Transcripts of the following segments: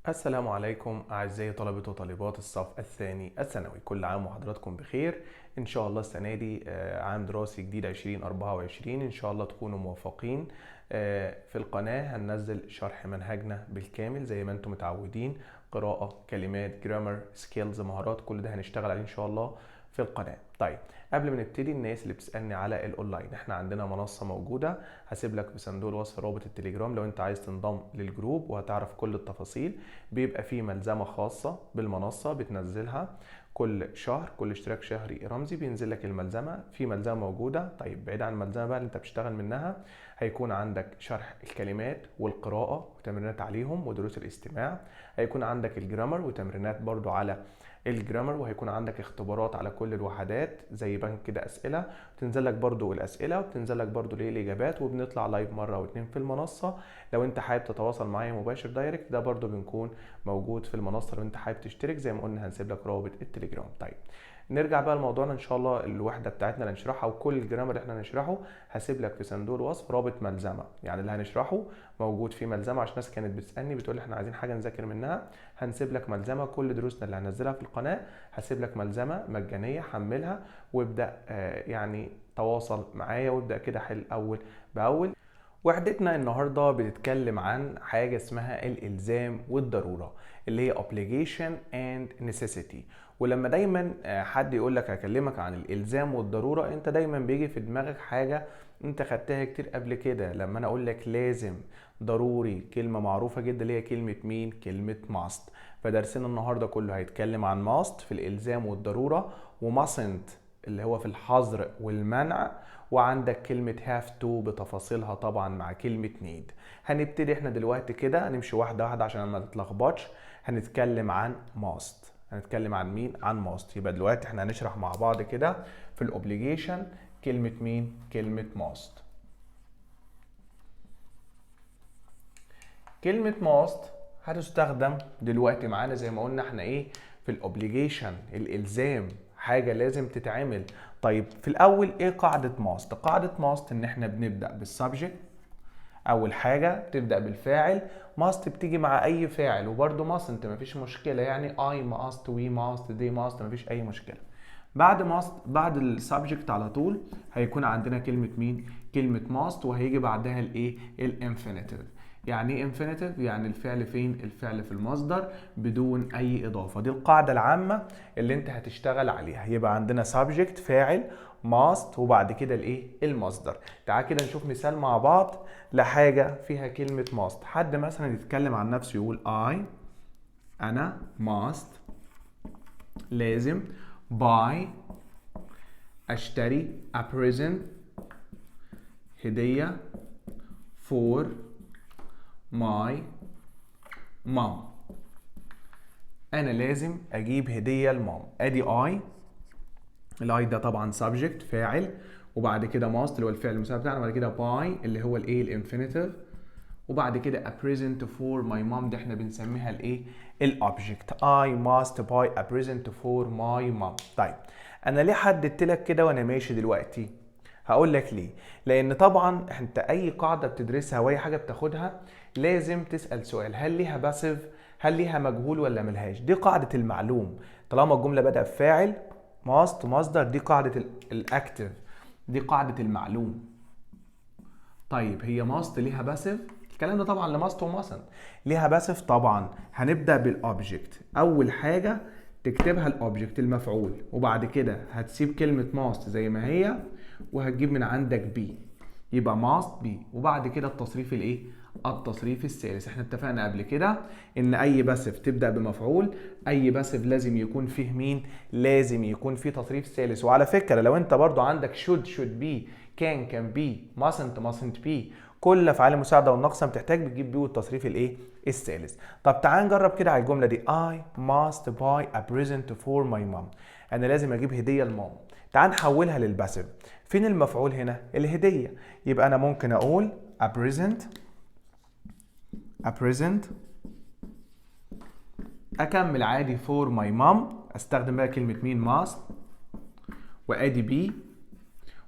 السلام عليكم أعزائي طلبة وطالبات الصف الثاني الثانوي، كل عام وحضراتكم بخير. إن شاء الله السنة دي عام دراسي جديد 2024، إن شاء الله تكونوا موفقين. في القناة هننزل شرح منهجنا بالكامل زي ما انتم متعودين، قراءة، كلمات، grammar، skills، مهارات، كل ده هنشتغل عليه إن شاء الله في القناة. طيب قبل ما نبتدي، الناس اللي بتسألني على الأونلاين، احنا عندنا منصة موجودة، هسيب لك في صندوق الوصف رابط التليجرام لو انت عايز تنضم لل group وهتعرف كل التفاصيل. بيبقى فيه ملزمة خاصة بالمنصة بتنزلها كل شهر، كل اشتراك شهري رمزي بينزل لك الملزمة، في ملزمة موجودة. طيب بعيد عن الملزمة بقى اللي انت بتشتغل منها، هيكون عندك شرح الكلمات والقراءة وتمرينات عليهم ودروس الاستماع، هيكون عندك ال grammar وتمرينات برضو على ال grammar، وهيكون عندك اختبارات على كل الوحدات زي بنك كده اسئله، بتنزل لك برضو الاسئله وبتنزل لك برضو ليه الاجابات، وبنطلع live مره او اتنين في المنصه. لو انت حابب تتواصل معايا مباشر direct، ده برضو بنكون موجود في المنصه. لو انت حابب تشترك زي ما قلنا هنسيب لك رابط التليجرام. طيب نرجع بقى لموضوعنا ان شاء الله، الوحده بتاعتنا اللي هنشرحها وكل ال grammar اللي احنا هنشرحه هسيب لك في صندوق الوصف رابط ملزمه، يعني اللي هنشرحه موجود في ملزمه، عشان ناس كانت بتسالني بتقول لي احنا عايزين حاجه نذاكر منها، هنسيب لك ملزمه كل دروسنا اللي هننزلها في القناه، هسيب لك ملزمه مجانيه، حملها وابدا يعني تواصل معايا وابدا كده حل اول باول. وحدتنا النهارده بتتكلم عن حاجه اسمها الالزام والضروره، اللي هي obligation and necessity. ولما دايما حد يقول لك هكلمك عن الالزام والضروره، انت دايما بيجي في دماغك حاجه انت خدتها كتير قبل كده. لما انا اقول لك لازم، ضروري، كلمه معروفه جدا اللي هي كلمه مين؟ كلمه must. فدرسنا النهارده كله هيتكلم عن must في الالزام والضروره، و mustn't اللي هو في الحظر والمنع، وعندك كلمة have to بتفاصيلها طبعا مع كلمة need. هنبتدي احنا دلوقتي كده نمشي واحدة واحدة عشان ما تتلخبطش. هنتكلم عن must، هنتكلم عن مين؟ عن must. يبقى دلوقتي احنا هنشرح مع بعض كده في ال obligation كلمة مين؟ كلمة must. كلمة must هتستخدم دلوقتي معانا زي ما قلنا احنا ايه في ال obligation، الالزام، حاجة لازم تتعمل. طيب في الأول إيه قاعدة must؟ قاعدة must إن إحنا بنبدأ بال subject، أول حاجة بتبدأ بالفاعل، must بتيجي مع أي فاعل، وبرده mustn't مفيش مشكلة، يعني I must، we must، they must، مفيش أي مشكلة. بعد must، بعد ال subject على طول هيكون عندنا كلمة مين؟ كلمة must، وهيجي بعدها الإيه؟ ال infinitive. يعني ايه infinitive؟ يعني الفعل فين؟ الفعل في المصدر بدون اي اضافه. دي القاعده العامه اللي انت هتشتغل عليها. يبقى عندنا subject فاعل must وبعد كده الايه؟ المصدر. تعال كده نشوف مثال مع بعض لحاجه فيها كلمه must. حد مثلا يتكلم عن نفسه يقول I، انا must لازم buy اشتري a present هديه for my mom. انا لازم اجيب هديه لمام. ادي I، ال I ده طبعا subject فاعل، وبعد كده must اللي هو الفعل المساعد بتاعنا، وبعد كده buy اللي هو الايه؟ ال infinitive، وبعد كده a present for my mom، ده احنا بنسميها الايه؟ ال object. I must buy a present for my mom. طيب انا ليه حددت لك كده وانا ماشي دلوقتي؟ هقول لك ليه. لان طبعا انت اي قاعده بتدرسها واي حاجه بتاخدها لازم تسال سؤال، هل ليها passive؟ هل ليها مجهول ولا ملهاش؟ دي قاعده المعلوم، طالما الجمله بدأ بفاعل must مصدر، دي قاعده ال active، دي قاعده المعلوم. طيب هي must ليها passive؟ الكلام ده طبعا ل must و mustn't. ليها passive طبعا. هنبدا بال object، اول حاجه تكتبها ال object المفعول، وبعد كده هتسيب كلمه must زي ما هي وهتجيب من عندك be، يبقى must be، وبعد كده التصريف الايه؟ التصريف الثالث. احنا اتفقنا قبل كده ان اي passive تبدا بمفعول، اي passive لازم يكون فيه مين؟ لازم يكون فيه تصريف ثالث. وعلى فكره لو انت برضو عندك should should be، can can be، mustn't mustn't be، كل افعال المساعده والناقصه بتحتاج بتجيب be والتصريف الايه؟ الثالث. طب تعال نجرب كده على الجمله دي، I must buy a present for my mom، انا لازم اجيب هديه لماما. تعال نحولها لل passive، فين المفعول هنا؟ الهديه. يبقى انا ممكن اقول a present، a present، اكمل عادي for my mom، استخدم بقى كلمه مين؟ must، وادي be،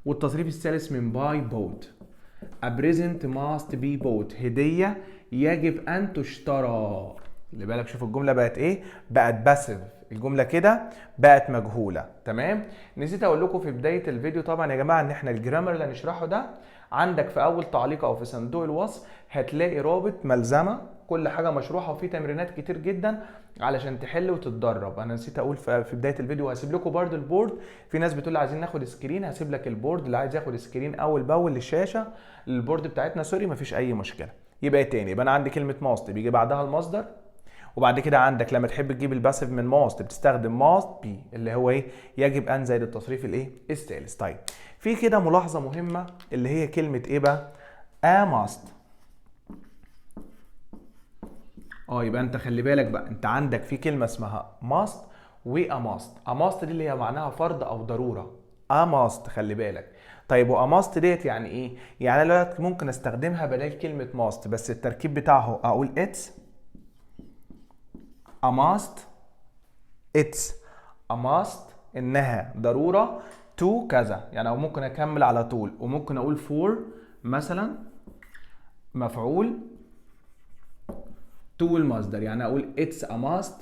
والتصريف الثالث من buy bought. A present must be bought، هدية يجب أن تشترى. اللي بالك شوف الجملة بقت ايه؟ بقت passive، الجملة كده بقت مجهولة. تمام. نسيت اقول لكم في بداية الفيديو طبعا يا جماعة ان احنا ال grammar اللي هنشرحه ده عندك في اول تعليق او في صندوق الوصف هتلاقي رابط ملزمة، كل حاجة مشروحه وفي تمرينات كتير جدا علشان تحل وتتدرب. انا نسيت اقول في بداية الفيديو، هسيب لكم برده ال board، في ناس بتقول عايزين ناخد screen، هسيب لك ال board اللي عايز ياخد screen اول باول للشاشه ال board بتاعتنا، sorry مفيش اي مشكلة. يبقى تاني، يبقى انا عندي كلمة must بيجي بعدها المصدر، وبعد كده عندك لما تحب تجيب ال passive من must بتستخدم must be اللي هو ايه؟ يجب ان زائد التصريف الايه؟ الثالث. طيب في كده ملاحظة مهمة اللي هي كلمة ايه بقى؟ a must. يبقى انت خلي بالك بقى، انت عندك في كلمة اسمها must و a must. a must دي اللي هي معناها فرض او ضرورة، a must خلي بالك. طيب و a must ديت يعني ايه؟ يعني انا دلوقتي ممكن استخدمها بدل كلمة must، بس التركيب بتاعه اقول it's a must، it's a must انها ضرورة to كذا، يعني او ممكن اكمل على طول، وممكن اقول for مثلا مفعول to المصدر، يعني اقول it's a must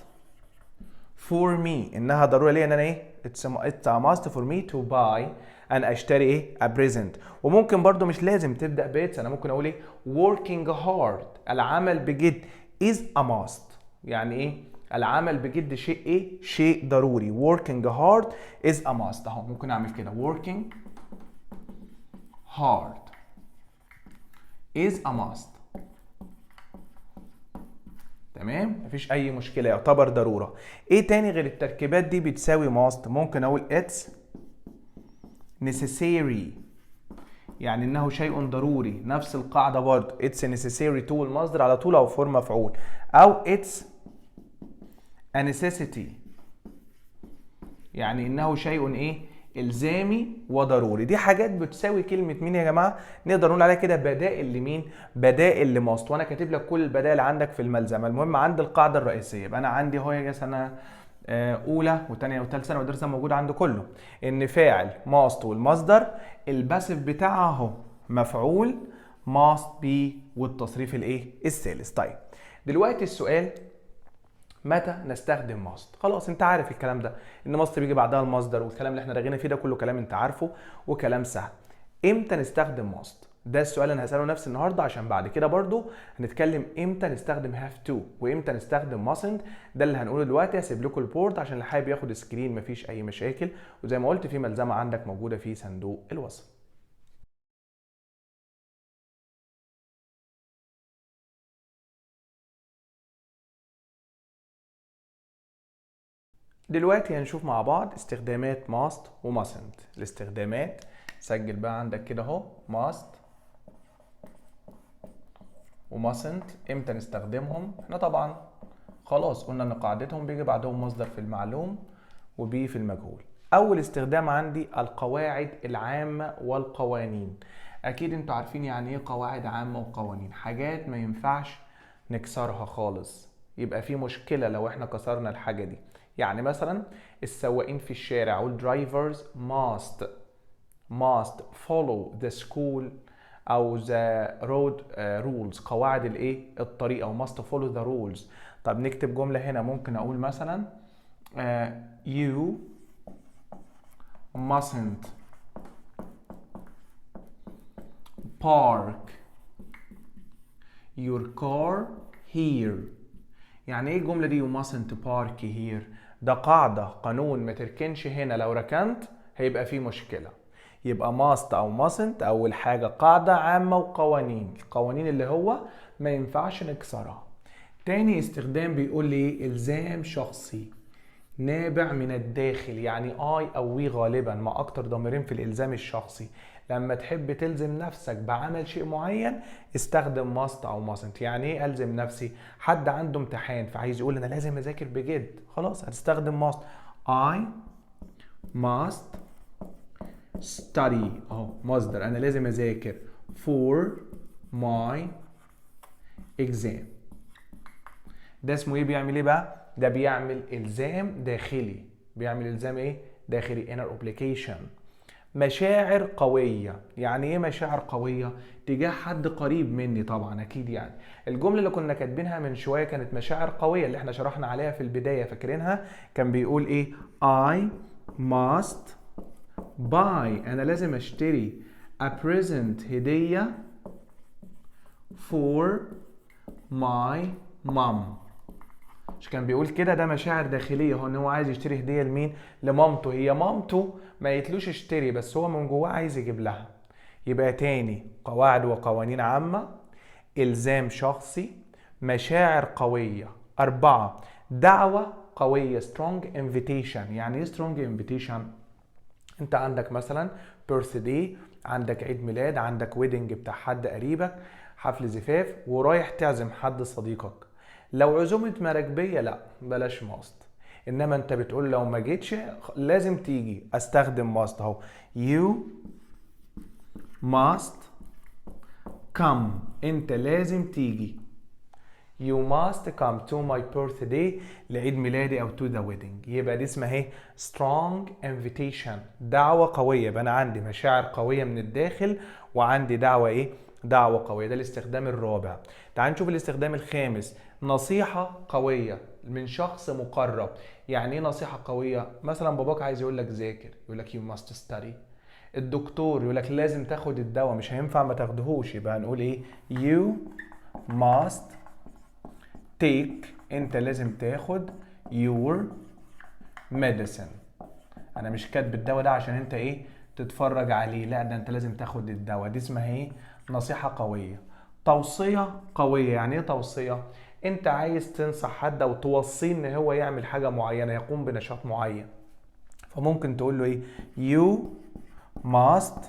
for me انها ضرورة ليا ان انا ايه؟ it's a must for me to buy، انا اشتري ايه؟ a present. وممكن برضو مش لازم تبدا ب it's، انا ممكن اقول ايه؟ working hard، العمل بجد is a must. يعني ايه؟ العمل بجد شيء ايه؟ شيء ضروري. working hard is a must. اهو ممكن اعمل كده working hard is a must. تمام، مفيش اي مشكلة، يعتبر ضرورة. ايه تاني غير التركيبات دي بتساوي must؟ ممكن اقول it's necessary، يعني انه شيء ضروري، نفس القاعدة برضه it's necessary to المصدر على طول او for مفعول، او it's a necessity، يعني انه شيء ايه؟ الزامي وضروري. دي حاجات بتساوي كلمة مين يا جماعة؟ نقدر نقول عليها كده بدائل لمين؟ بدائل ل must. وانا كاتب لك كل البدائل عندك في الملزمه. المهم عند القاعدة الرئيسية، يبقى انا عندي اهو يا سنة اولى وثانيه وثالثه سنة ودرسه موجود عند كله، ان فاعل must والمصدر، ال passive بتاعها اهو مفعول must be والتصريف الايه؟ الثالث. طيب دلوقتي السؤال متى نستخدم must؟ خلاص انت عارف الكلام ده، ان must بيجي بعدها المصدر، والكلام اللي احنا رغينا فيه ده كله كلام انت عارفه وكلام سهل. امتى نستخدم must؟ ده السؤال اللي انا هساله نفسي النهارده، عشان بعد كده برضو هنتكلم امتى نستخدم have to وامتى نستخدم mustn't. ده اللي هنقوله دلوقتي. هسيب لكم ال board عشان اللي حابب ياخد screen مفيش اي مشاكل، وزي ما قلت في ملزمة عندك موجودة في صندوق الوصف. دلوقتي هنشوف مع بعض استخدامات must و mustn't. الاستخدامات سجل بقى عندك كده اهو must و mustn't، امتى نستخدمهم؟ احنا طبعا خلاص قلنا ان قاعدتهم بيجي بعدهم مصدر في المعلوم و be في المجهول. اول استخدام عندي القواعد العامة والقوانين. اكيد انتوا عارفين يعني ايه قواعد عامة وقوانين، حاجات ما ينفعش نكسرها خالص، يبقى في مشكلة لو احنا كسرنا الحاجة دي. يعني مثلا السواقين في الشارع او drivers must follow the school او the road rules، قواعد الايه؟ الطريق، او must follow the rules. طب نكتب جملة هنا، ممكن اقول مثلا you mustn't park your car here. يعني ايه الجملة دي you mustn't park here؟ ده قاعدة، قانون، ما تركنش هنا، لو ركنت هيبقى في مشكلة. يبقى must او mustn't اول حاجة قاعدة عامة وقوانين، القوانين اللي هو ما ينفعش نكسرها. تاني استخدام بيقول لي الزام شخصي نابع من الداخل، يعني I او we غالبا مع اكتر ضميرين في الالزام الشخصي. لما تحب تلزم نفسك بعمل شيء معين استخدم must او mustn't. يعني ايه الزم نفسي؟ حد عنده امتحان فعايز يقول انا لازم اذاكر بجد، خلاص هتستخدم must. I must study اهو مصدر، انا لازم اذاكر for my exam. ده اسمه ايه؟ بيعمل ايه بقى؟ ده بيعمل الزام داخلي. بيعمل الزام ايه؟ داخلي، inner obligation. مشاعر قوية. يعني ايه مشاعر قوية؟ تجاه حد قريب مني طبعا اكيد. يعني الجملة اللي كنا كاتبينها من شوية كانت مشاعر قوية اللي احنا شرحنا عليها في البداية، فاكرينها؟ كان بيقول ايه؟ I must buy، انا لازم اشتري a present هدية for my mom. مش كان بيقول كده؟ ده مشاعر داخلية، هو ان هو عايز يشتري هدية لمين؟ لمامته. هي مامته ما قالتلوش اشتري، بس هو من جواه عايز يجيب لها. يبقى تاني قواعد وقوانين عامة، إلزام شخصي، مشاعر قوية. 4 دعوة قوية، strong invitation. يعني ايه strong invitation؟ انت عندك مثلا birthday، عندك عيد ميلاد، عندك wedding بتاع حد قريبك، حفل زفاف، ورايح تعزم حد صديقك. لو عزومة مراكبية لا بلاش must، انما انت بتقول لو ما جيتش لازم تيجي، استخدم must اهو. You must come، انت لازم تيجي. You must come to my birthday، لعيد ميلادي او to the wedding. يبقى دي اسمها ايه؟ strong invitation، دعوة قوية. يبقى انا عندي مشاعر قوية من الداخل وعندي دعوة ايه؟ دعوة قوية. ده الاستخدام الرابع. تعال نشوف الاستخدام الخامس، نصيحة قوية من شخص مقرب. يعني ايه نصيحة قوية؟ مثلا باباك عايز يقول لك ذاكر، يقول لك you must study. الدكتور يقول لك لازم تاخد الدواء، مش هينفع ما تاخدهوش، يبقى هنقول ايه؟ you must take، انت لازم تاخد your medicine. انا مش كاتب الدواء ده عشان انت ايه تتفرج عليه، لا ده انت لازم تاخد الدواء. دي اسمها ايه؟ نصيحة قوية. توصية قوية. يعني ايه توصية؟ انت عايز تنصح حد او توصيه ان هو يعمل حاجة معينة، يقوم بنشاط معين، فممكن تقول له ايه؟ you must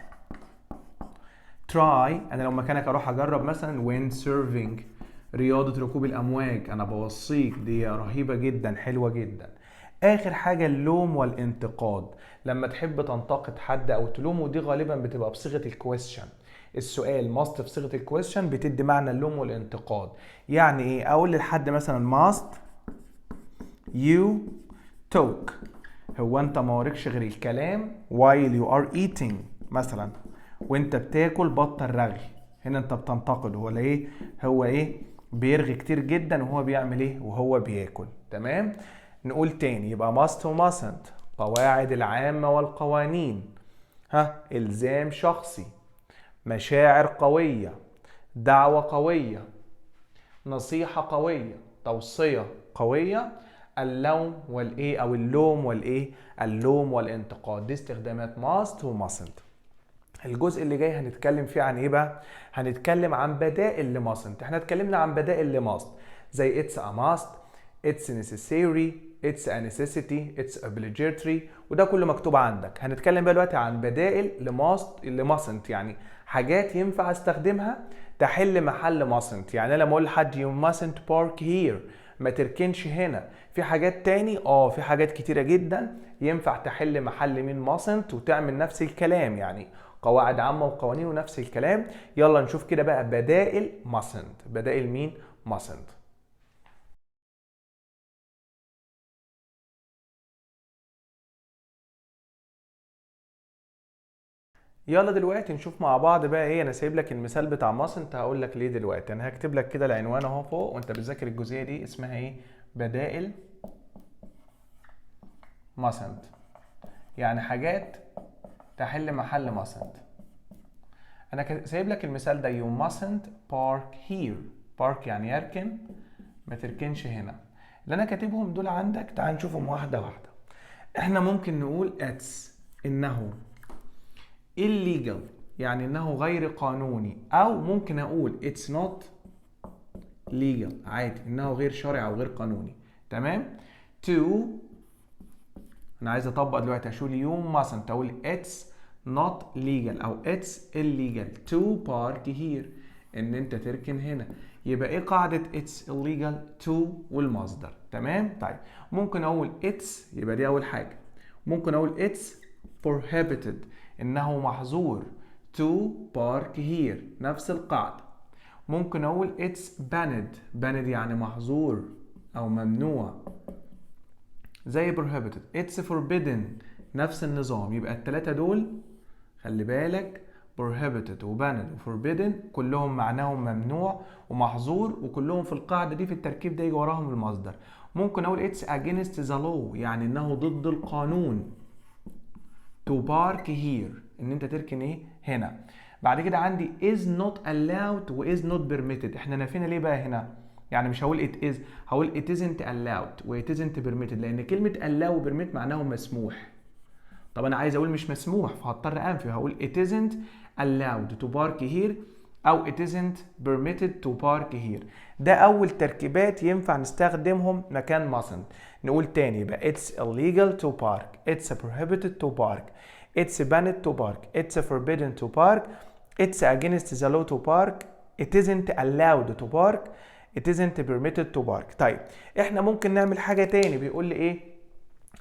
try. انا لو مكانك اروح اجرب مثلا wind surfing، رياضة ركوب الامواج، انا بوصيك دي رهيبة جدا حلوة جدا. اخر حاجة اللوم والانتقاد. لما تحب تنتقد حد او تلومه، دي غالبا بتبقى بصيغة ال question، السؤال. must في صيغة ال question بتدي معنى اللوم والانتقاد. يعني ايه؟ اقول لحد مثلا must you talk، هو انت ما وراكش غير الكلام while you are eating مثلا، وانت بتاكل بطل رغي. هنا انت بتنتقده ولا ايه؟ هو ايه؟ بيرغي كتير جدا وهو بيعمل ايه؟ وهو بياكل. تمام؟ نقول تاني، يبقى must و mustn't، قواعد العامة والقوانين، الزام شخصي، مشاعر قوية، دعوة قوية، نصيحة قوية، توصية قوية، اللوم والايه او اللوم والايه، اللوم والانتقاد. دي استخدامات must و mustn't. الجزء اللي جاي هنتكلم فيه عن ايه بقى؟ هنتكلم عن بدائل ل mustn't. احنا اتكلمنا عن بدائل ل must زي it's a must، it's necessary، it's a necessity، it's obligatory، وده كله مكتوب عندك. هنتكلم بقى دلوقتي عن بدائل ل mustn't، يعني حاجات ينفع استخدمها تحل محل mustn't. يعني انا لما اقول لحد you mustn't park here، ما تركنش هنا، في حاجات تاني؟ في حاجات كتيرة جدا ينفع تحل محل مين mustn't وتعمل نفس الكلام، يعني قواعد عامة وقوانين ونفس الكلام. يلا نشوف كده بقى بدائل mustn't. بدائل مين mustn't. يلا دلوقتي نشوف مع بعض بقى ايه. انا سايب لك المثال بتاع mustn't، هقول لك ليه دلوقتي. انا هكتب لك كده العنوان اهو فوق وانت بتذاكر الجزئية دي، اسمها ايه؟ بدائل mustn't، يعني حاجات تحل محل mustn't. انا سايب لك المثال ده، you mustn't park here. park يعني يركن، ما تركنش هنا. اللي انا كاتبهم دول عندك، تعال نشوفهم واحدة واحدة. احنا ممكن نقول it's، انه illegal، يعني انه غير قانوني، او ممكن اقول it's not legal عادي، انه غير شرعي او غير قانوني. تمام؟ to، انا عايز اطبق دلوقتي، اشيل you mustn't، اقول it's not legal او it's illegal to park here، ان انت تركن هنا. يبقى ايه قاعدة it's illegal؟ to والمصدر. تمام؟ طيب ممكن اقول it's، يبقى دي اول حاجة. ممكن اقول it's prohibited، انه محظور، to park here، نفس القاعدة. ممكن اقول it's banned، banned يعني محظور او ممنوع زي prohibited. it's forbidden، نفس النظام. يبقى التلاتة دول خلي بالك prohibited و banned و forbidden كلهم معناهم ممنوع ومحظور، وكلهم في القاعدة دي في التركيب ده يجي وراهم المصدر. ممكن اقول it's against the law، يعني انه ضد القانون، to park here، ان انت تركن ايه هنا. بعد كده عندي is not allowed و is not permitted. احنا نافينا ليه بقى هنا؟ يعني مش هقول it is، هقول it isn't allowed و it isn't permitted، لان كلمة allow و permit معناهم مسموح. طب انا عايز اقول مش مسموح، فهضطر انفي، هقول it isn't allowed to park here او it isn't permitted to park here. ده اول تركيبات ينفع نستخدمهم مكان mustn't. نقول تاني يبقى it's illegal to park، it's prohibited to park، it's banned to park، it's forbidden to park، it's against the law to park، it isn't allowed to park، it isn't permitted to park. طيب احنا ممكن نعمل حاجة تاني. بيقول لي ايه؟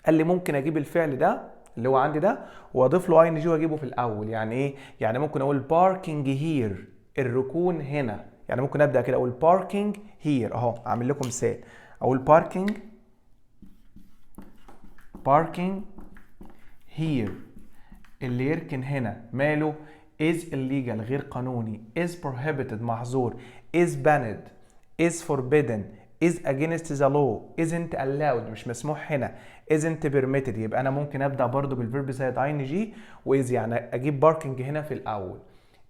قال لي ممكن اجيب الفعل ده اللي هو عندي ده واضيف له ing واجيبه في الاول. يعني ايه؟ يعني ممكن اقول parking here، الركون هنا. يعني ممكن ابدا كده اقول parking here، اهو اعمل لكم مثال، اقول parking here، اللي يركن هنا ماله؟ is illegal غير قانوني، is prohibited محظور، is banned، is forbidden، is against the law، isn't allowed مش مسموح هنا، isn't permitted. يبقى انا ممكن ابدا برضو بال verb زائد ing و is، يعني اجيب parking هنا في الاول.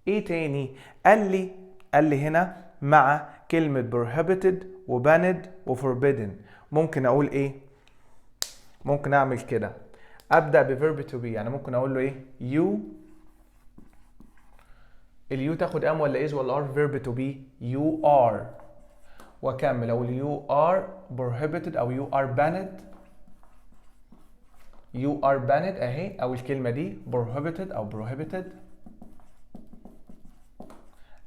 ايه تاني؟ قال لي هنا مع كلمة prohibited و banned و forbidden ممكن اقول ايه؟ ممكن اعمل كده، ابدا ب verb to be. يعني ممكن اقول له ايه؟ you، ال you تاخد am ولا is ولا are verb to be؟ you are، واكمل اقول you are prohibited او you are banned، you are banned اهي، او الكلمة دي prohibited او prohibited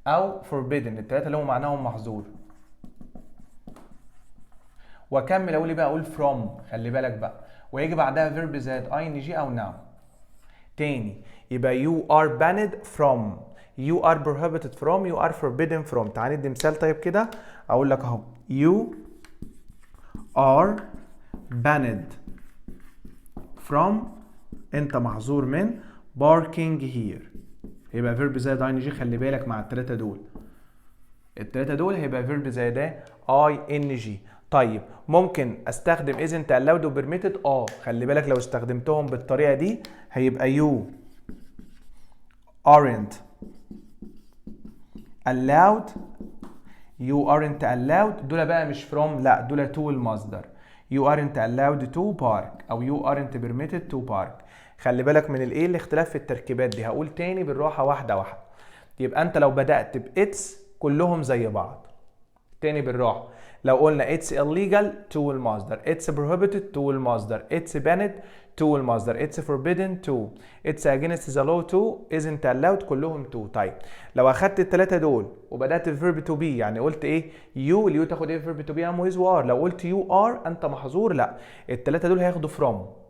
او forbidden، التلاتة اللي هم معناهم محظور. واكمل اقول ايه بقى؟ اقول from، خلي بالك بقى، ويجي بعدها verb زائد ing او noun. تاني يبقى you are banned from، you are prohibited from، you are forbidden from. تعالى ندي مثال طيب كده، اقول لك اهو you are banned from، انت محظور من parking here، هيبقى verb زائد ing. خلي بالك مع التلاتة دول، التلاتة دول هيبقى verb زائد ing. طيب ممكن استخدم isn't allowed و permitted؟ خلي بالك لو استخدمتهم بالطريقة دي هيبقى you aren't allowed، you aren't allowed، دول بقى مش from، لا دول to المصدر، you aren't allowed to park او you aren't permitted to park. خلي بالك من الايه؟ الاختلاف في التركيبات دي. هقول تاني بالراحة واحدة واحدة. يبقى انت لو بدأت ب it's كلهم زي بعض. تاني بالراحة، لو قلنا it's illegal to المصدر، it's prohibited to المصدر، it's banned to المصدر، it's forbidden to، it's against the law to، isn't allowed، كلهم to. طيب لو اخدت التلاتة دول وبدأت verb to be، يعني قلت ايه؟ you، ال you تاخد ايه verb to be؟ am is are. لو قلت you are انت محظور، لا التلاتة دول هياخدوا from،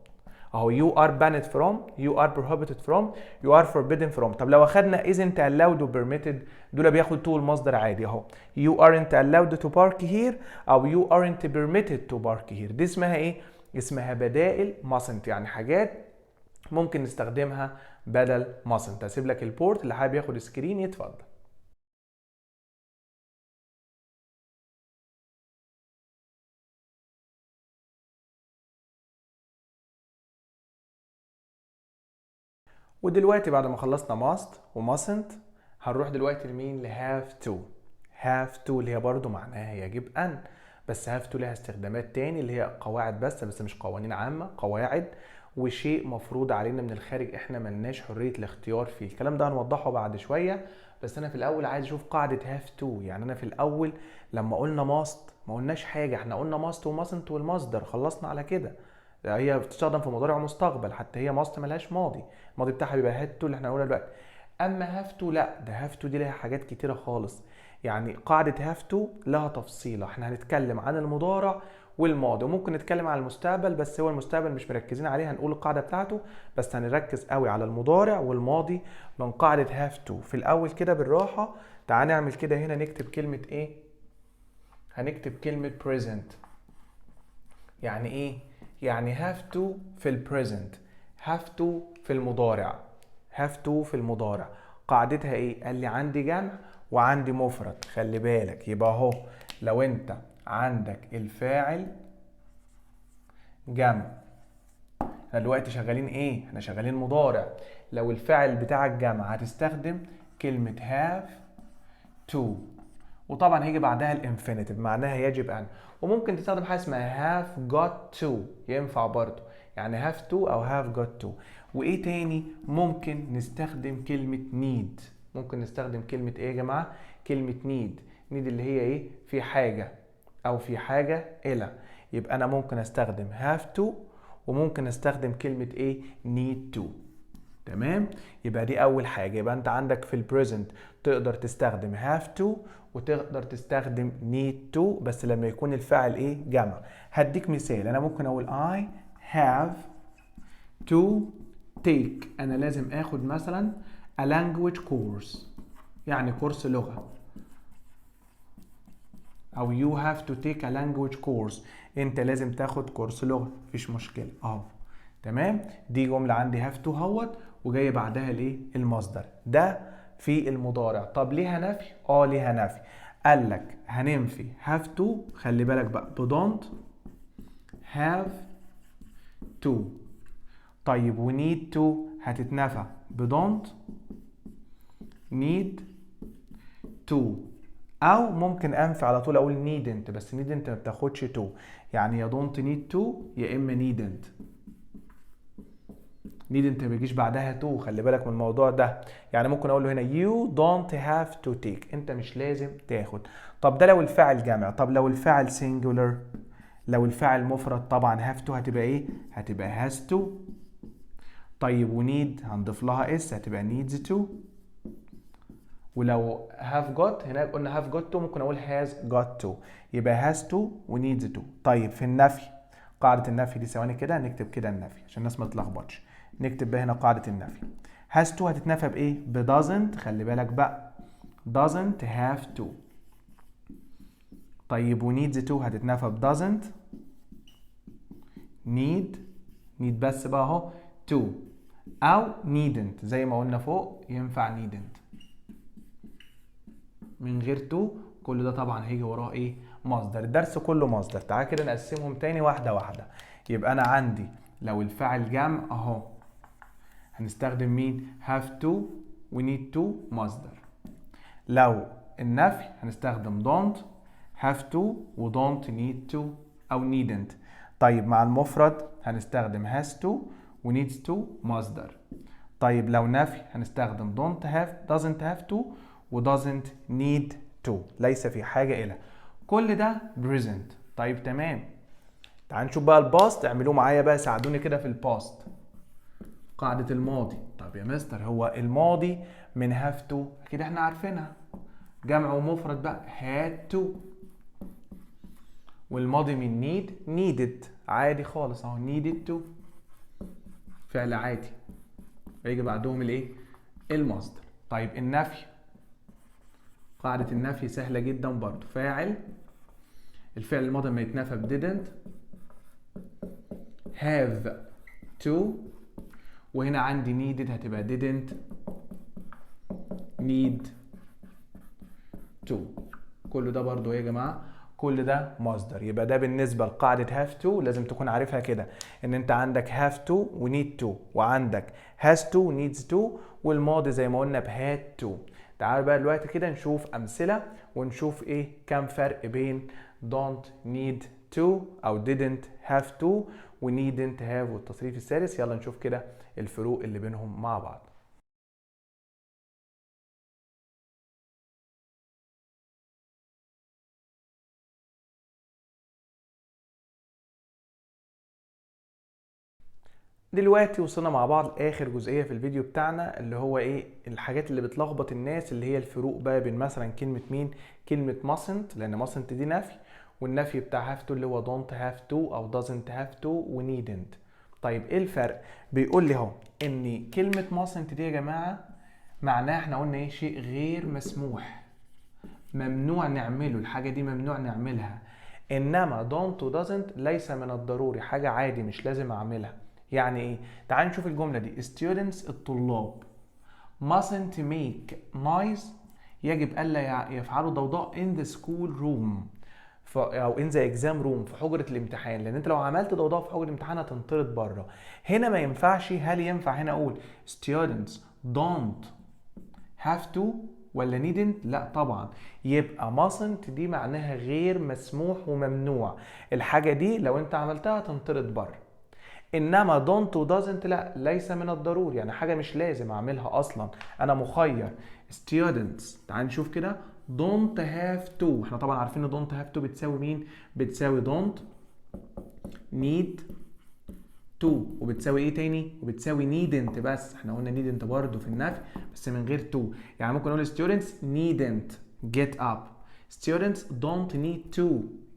اهو you are banned from، you are prohibited from، you are forbidden from. طب لو اخدنا isn't allowed و permitted دول بياخدوا to المصدر عادي، اهو you aren't allowed to park here او you aren't permitted to park here. دي اسمها ايه؟ اسمها بدائل mustn't، يعني حاجات ممكن نستخدمها بدل mustn't. هسيب لك ال board، اللي حابب ياخد screen يتفضل. ودلوقتي بعد ما خلصنا must و mustn't هنروح دلوقتي لمين؟ ل have to. have to اللي هي برضو معناها يجب أن، بس have to لها استخدامات تاني اللي هي قواعد بس مش قوانين عامة، قواعد وشيء مفروض علينا من الخارج، احنا ملناش حرية الاختيار فيه. الكلام ده هنوضحه بعد شوية، بس أنا في الأول عايز أشوف قاعدة have to. يعني أنا في الأول لما قلنا must ما قلناش حاجة، احنا قلنا must و mustn't والمصدر، خلصنا على كده. هي بتستخدم في مضارع ومستقبل، حتى هي must ملهاش ماضي، الماضي بتاعها بيبقى had to اللي احنا هنقولها دلوقتي. اما have to لا، ده have to دي لها حاجات كتيره خالص. يعني قاعده have to لها تفصيله، احنا هنتكلم عن المضارع والماضي وممكن نتكلم عن المستقبل، بس هو المستقبل مش مركزين عليه، هنقول القاعده بتاعته، بس هنركز قوي على المضارع والماضي من قاعده have to. في الاول كده بالراحه تعال نعمل كده، هنا نكتب كلمه ايه؟ هنكتب كلمه present. يعني ايه؟ يعني have to في ال present، have to في المضارع، have to في المضارع قاعدتها ايه؟ قال لي عندي جمع وعندي مفرد. خلي بالك، يبقى اهو لو انت عندك الفاعل جمع، احنا دلوقتي شغالين ايه؟ احنا شغالين مضارع. لو الفاعل بتاعك جمع هتستخدم كلمة have to، وطبعا هيجي بعدها ال infinitive معناها يجب ان، وممكن تستخدم حاجة اسمها have got to، ينفع برضو، يعني have to او have got to. وايه تاني؟ ممكن نستخدم كلمة need. ممكن نستخدم كلمة ايه يا جماعة؟ كلمة need. need اللي هي ايه؟ في حاجة او في حاجة الى. يبقى انا ممكن استخدم have to وممكن استخدم كلمة ايه؟ need to. تمام؟ يبقى دي اول حاجة. يبقى انت عندك في ال present تقدر تستخدم have to وتقدر تستخدم need to، بس لما يكون الفاعل ايه؟ جمع. هديك مثال، انا ممكن اقول I have to take، انا لازم اخد مثلا a language course، يعني كورس لغة، او you have to take a language course، انت لازم تاخد كورس لغة، مفيش مشكلة اهو. تمام؟ دي جملة عندي have to اهوت وجاي بعدها الايه؟ المصدر. ده في المضارع. طب ليها نفي؟ ليها نفي. قال لك هننفي have to، خلي بالك بقى ب don't have to. طيب و need to هتتنفى ب don't need to، او ممكن انفي على طول اقول needn't، بس needn't ما بتاخدش to، يعني يا don't need to يا اما needn't. needn't ما بيجيش بعدها to، خلي بالك من الموضوع ده. يعني ممكن اقول له هنا you don't have to take، انت مش لازم تاخد. طب ده لو الفاعل جمع. طب لو الفاعل singular، لو الفاعل مفرد، طبعا have to هتبقى ايه؟ هتبقى has to. طيب و need هنضيف لها s، هتبقى needs to. ولو have got، هناك قلنا have got to، ممكن اقول has got to، يبقى has to و needs to. طيب في النفي، قاعدة النفي دي ثواني كده نكتب كده النفي عشان الناس ما تتلخبطش. نكتب بقى هنا قاعدة النفي. has to هتتنفى بإيه؟ ب doesn't، خلي بالك بقى doesn't have to. طيب و needs to هتتنفى ب doesn't need، need بس بقى اهو to، أو needn't زي ما قلنا فوق، ينفع needn't من غير to. كل ده طبعا هيجي وراه ايه؟ مصدر. الدرس كله مصدر. تعال كده نقسمهم تاني واحدة واحدة. يبقى أنا عندي لو الفاعل جمع اهو هنستخدم مين؟ have to و need to مصدر. لو النفي هنستخدم don't have to و don't need to أو needn't. طيب مع المفرد هنستخدم has to و needs to مصدر. طيب لو نفي هنستخدم don't have، doesn't have to و doesn't need to، ليس في حاجة إلى. كل ده present. طيب تمام، تعال نشوف بقى ال past. اعملوه معايا بقى، ساعدوني كده في ال past، قاعدة الماضي. طب يا مستر هو الماضي من have to أكيد احنا عارفينها، جمع ومفرد بقى had to، والماضي من need needed، عادي خالص اهو needed to، فعل عادي هيجي بعدهم الايه؟ المصدر. طيب النفي، قاعدة النفي سهلة جدا برضو، فاعل الفعل الماضي ما يتنفى ب didn't have to، وهنا عندي needed هتبقى didn't need to. كل ده برضو يا جماعة كل ده مصدر. يبقى ده بالنسبة لقاعدة have to لازم تكون عارفها كده، ان انت عندك have to و need to، وعندك has to و needs to، والماضي زي ما قلنا ب had to. تعالوا بقى دلوقتي كده نشوف أمثلة ونشوف ايه كام فرق بين don't need to أو didn't have to و needn't have والتصريف الثالث. يلا نشوف كده الفروق اللي بينهم مع بعض. دلوقتي وصلنا مع بعض لاخر جزئية في الفيديو بتاعنا، اللي هو ايه الحاجات اللي بتلخبط الناس، اللي هي الفروق بقى بين مثلا كلمة مين، كلمة mustn't، لان mustn't دي نفي، والنفي بتاع have to اللي هو don't have to او doesn't have to و needn't. طيب ايه الفرق؟ بيقول لي اهو ان كلمة mustn't دي يا جماعة معناها احنا قلنا ايه، شيء غير مسموح، ممنوع نعمله، الحاجة دي ممنوع نعملها. انما don't و doesn't ليس من الضروري، حاجة عادي مش لازم اعملها. يعني ايه؟ تعال نشوف الجملة دي. students الطلاب، mustn't make noise، يجب الا يفعلوا ضوضاء in the school room او in the exam room، في حجره الامتحان، لان انت لو عملت ضوضاء في حجره الامتحان هتنطرد بره. هنا ما ينفعش. هل ينفع هنا اقول students don't have to ولا needn't؟ لا طبعا. يبقى mustn't دي معناها غير مسموح وممنوع، الحاجة دي لو انت عملتها تنطرد بره. انما don't و doesn't لا، ليس من الضروري، يعني حاجة مش لازم اعملها اصلا، انا مخير. students تعال نشوف كده don't have to، احنا طبعا عارفين ان don't have to بتساوي مين؟ بتساوي don't need to، وبتساوي ايه تاني؟ وبتساوي needn't، بس احنا قلنا needn't برضه في النفي بس من غير to، يعني ممكن نقول students needn't get up، students don't need to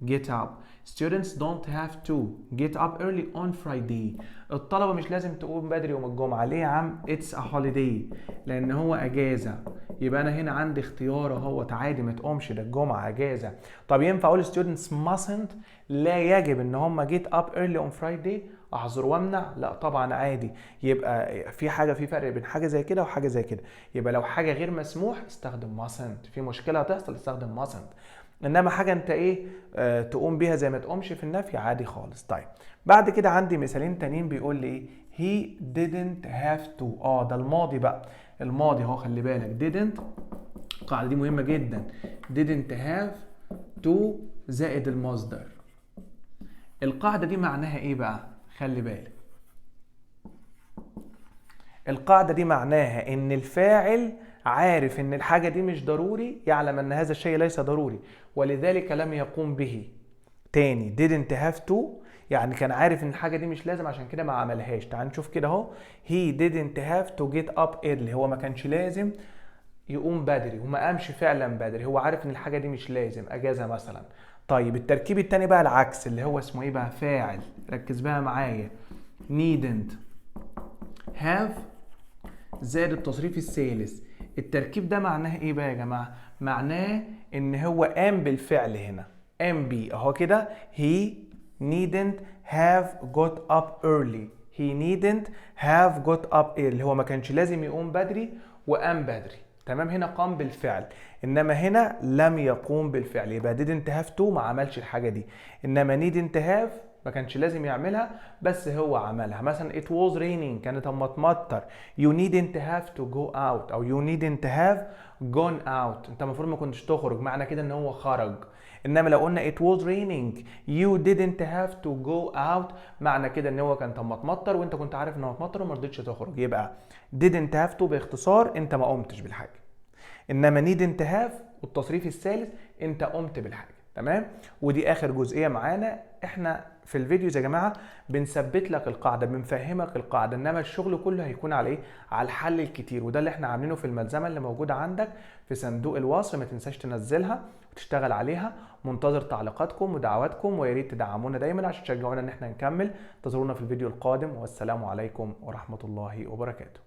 get up، students don't have to get up early on Friday. الطلبة مش لازم تقوم بدري يوم الجمعة، ليه يا عم؟ it's a holiday، لأن هو أجازة. يبقى أنا هنا عندي اختيار أهوت عادي، ما تقومش، ده الجمعة أجازة. طب ينفع أقول students mustn't، لا يجب إن هم get up early on Friday، أحظر وأمنع؟ لا طبعا عادي. يبقى في حاجة، في فرق بين حاجة زي كده وحاجة زي كده. يبقى لو حاجة غير مسموح استخدم mustn't، في مشكلة هتحصل استخدم mustn't، انما حاجة انت ايه تقوم بيها زي ما تقومش في النفي عادي خالص. طيب بعد كده عندي مثالين تانيين، بيقول لي ايه؟ he didn't have to، ده الماضي بقى، الماضي اهو، خلي بالك didn't، القاعدة دي مهمة جدا، didn't have to زائد المصدر. القاعدة دي معناها ايه بقى؟ خلي بالك القاعدة دي معناها ان الفاعل عارف ان الحاجة دي مش ضروري، يعلم ان هذا الشيء ليس ضروري ولذلك لم يقوم به. تاني didn't have to يعني كان عارف ان الحاجة دي مش لازم عشان كده ما عملهاش. تعال نشوف كده اهو، he didn't have to get up early، هو ما كانش لازم يقوم بدري وما قامش فعلا بدري، هو عارف ان الحاجة دي مش لازم، اجازة مثلا. طيب التركيب التاني بقى العكس، اللي هو اسمه ايه بقى؟ فاعل، ركز بقى معايا، needn't have زائد التصريف الثالث. التركيب ده معناه ايه بقى يا جماعة؟ معناه ان هو قام بالفعل، هنا قام بيه اهو كده، he needn't have got up early، he needn't have got up early، هو ما كانش لازم يقوم بدري وقام بدري، تمام؟ هنا قام بالفعل، انما هنا لم يقوم بالفعل. يبقى didn't have to ما عملش الحاجة دي، انما needn't have ما كانش لازم يعملها بس هو عملها. مثلا it was raining، كانت اما تمطر، you needn't have to go out او you needn't have gone out، انت المفروض ما كنتش تخرج، معنى كده ان هو خرج. انما لو قلنا it was raining you didn't have to go out، معنى كده ان هو كان اما تمطر وانت كنت عارف ان هو تمطر وما رضيتش تخرج. يبقى didn't have to باختصار انت ما قمتش بالحاجة، انما needn't have والتصريف الثالث انت قمت بالحاجة، تمام؟ ودي اخر جزئية معانا. احنا في ال videos يا جماعة بنثبت لك القاعدة، بنفهمك القاعدة، انما الشغل كله هيكون على ايه؟ على الحل الكتير، وده اللي احنا عاملينه في الملزمه اللي موجودة عندك في صندوق الوصف، ما تنساش تنزلها وتشتغل عليها. منتظر تعليقاتكم ودعواتكم، ويا ريت تدعمونا دايما عشان تشجعونا ان احنا نكمل. انتظرونا في الفيديو القادم، والسلام عليكم ورحمة الله وبركاته.